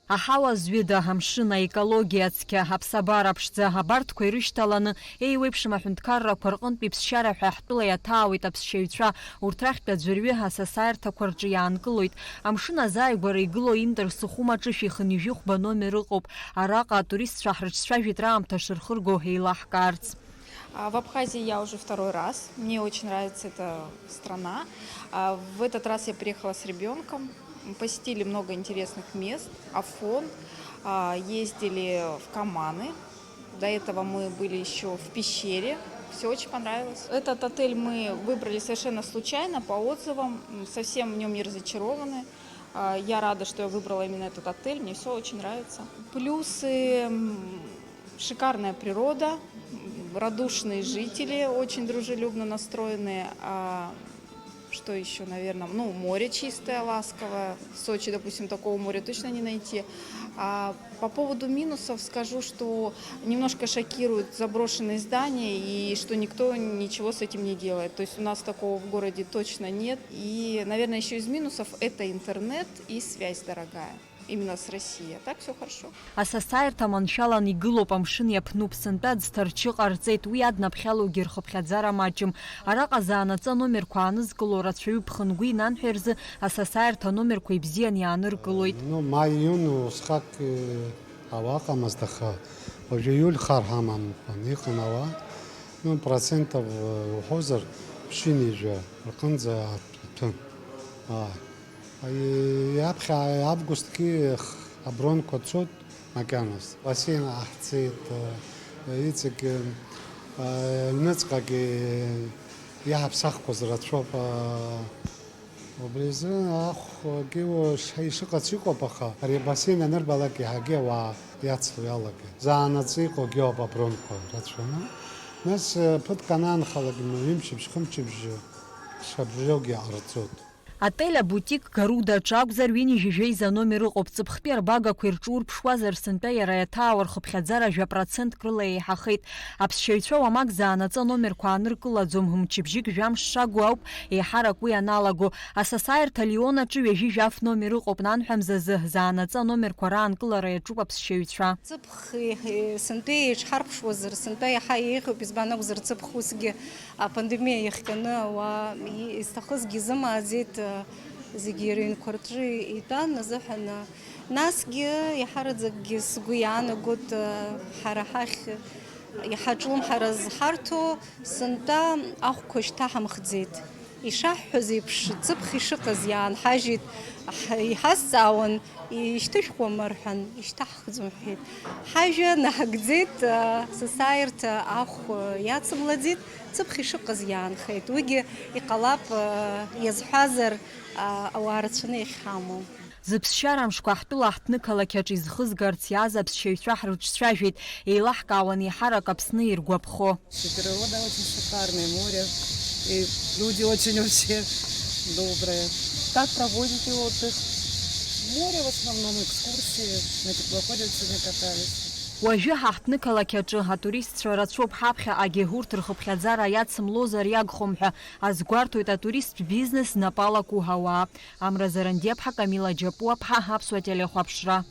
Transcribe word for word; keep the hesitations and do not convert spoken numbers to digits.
Аҳауа зҩыда, амшын, аекологиа цқьа, аԥсабара ԥшӡа, абарҭқәа ирышьҭаланы, еиуеиԥшым аҳәынҭқаррақәа рҟынтә иԥсшьара ҳәа ҳтәыла иаҭаауеит аԥсшьаҩцәа. Урҭ рахьтә аӡәырҩы асасааирҭақәа рҿы иаанкылоит. Амшын азааигәара игылоу Интерсухум аҿы шәи хынҩажәи хәба номер ыҟоуп. Араҟа атуристцәа ҳрыҿцәажәеит раамҭа шырхырго еилаҳкаарц. А, В Абхазии я уже второй раз. Мне очень нравится эта страна. А, В этот раз я приехала с ребенком. Мы посетили много интересных мест. Афон, а, ездили в Каманы. До этого мы были еще в пещере. Все очень понравилось. Этот отель мы выбрали совершенно случайно, по отзывам. М, Совсем в нем не разочарованы. А, Я рада, что я выбрала именно этот отель. Мне все очень нравится. Плюсы, м, шикарная природа, м, радушные жители, очень дружелюбно настроенные. А, Что еще, наверное? Ну, море чистое, ласковое. В Сочи, допустим, такого моря точно не найти. А по поводу минусов скажу, что немножко шокируют заброшенные здания и что никто ничего с этим не делает. То есть у нас такого в городе точно нет. И, наверное, еще из минусов — это интернет и связь дорогая. Именно с Россией. А так все хорошо. Асасааирҭа маншәалан игылоуп, амшын иаԥнуп, сынтәа ӡҭарчы ҟарҵеит, уи аднаԥхьалоугьы рхыԥхьаӡара маҷым. Араҟа заанаҵы аномерқәа аанызкыло рацәаҩуп, хынгәи нанҳәеи рзы асасааирҭа аномерқәа ибзиан иааныркылоит. Ну, май, июнь усҟак э, ауаа ыҟамызт, аха уажәы иуль хар ҳамамкәан иҟан ауаа. Ну, процентов э, уҳәозар, ԥшьынҩажәа рҟынӡа аҭәын. Ааи. Аи, аԥхьа августгьы х- абронқәа цоит макьаназ. Бассейн ҟаҳҵеит, э, иҵегь э, аҩныҵҟагьы иаҳаԥсахқәаз рацәоуп. Э, Убри азы ахәгьы уа- ша- ишыҟац иҟоуп, аха ари абасеин анырбалак еиҳагьы ауаа иацло иалагеит. Заанаҵы иҟоугьы ауп абронқәа рацәаны. Нас э, ԥыҭк анаанхалак ҩымчыбжь, хымчыбжь шабжьоугьы ҟарҵоит. Отель абутик Гарудаҿы акәзар, ҩынҩажәи жәеиза аномер ыҟоуп. Ҵыԥхтәи арбагақәа ирҿурԥшуазар, сынтәа иара иаҭаауа рхыԥхьаӡара жәа процентк рыла еиҳахеит. Аԥсшьаҩцәа уамак заанаҵы аномерқәа ааныркылаӡом, мчыбжьык жәамш шагу ауп еиҳарак уи аналаго. Асасааирҭа Лион аҿы ҩажәи жәаф номер ыҟоуп, нанҳәа мзазы заанаҵы аномерқәа раанкылара иаҿуп аԥсшьаҩцәа. Ҵыԥх сынтәа еиҿҳарԥшуазар, сынтәа иаҳа еиӷьуп, избан акәзар, ҵыԥх усгьы апандемиа иахҟьаны ауаа и- изҭахызгьы изымааӡеит, зегьы рыҩнқәа рҿы итәан азыҳәан. Насгьы иаҳараӡакгьы сгәы иаанагоит, ҳара ҳахь иҳаҿлымҳара зҳарҭо сынтәа ахәқәа шьҭаҳамхӡеит. Ишаҳҳәаз еиԥш, ҵыԥх ишыҟаз иаанҳажьит, ҳ- иҳазҵаауан, ишьҭышәхуама рҳәан, ишьҭаҳхӡом ҳҳәеит. Ҳажәа наҳагӡеит, сасааирҭа ахә иацымлаӡеит, ҵыԥх ишыҟаз иаанхеит. Уигьы иҟалап, иазҳәазар, ауаа рацәаны иахьҳамоу. Зыԥсшьара мшқәа ҳтәыла ҳҭнықалақь аҿы изхызгарц иааз аԥсшьаҩцәа ҳрыҿцәажәеит, еилаҳкаауан еиҳарак Аԥсны иргәаԥхо. Природа очень шикарная, море, и люди очень вообще добрые. Как проводите отдых? Море в основном, экскурсии, на теплоходе сегодня катались. Уажәы ҳа ҳҭнықалақь аҿы атуристцәа рацәоуп, ҳаԥхьаҟагьы урҭ рхыԥхьаӡара иацымлозар иагхом ҳәа азгәарҭоит атуристтә бизнес знапы алаку ауаа. Амра Зарандиаԥҳа, Камила Џьапуаԥҳа, Аԥсуа телехәаԥшра.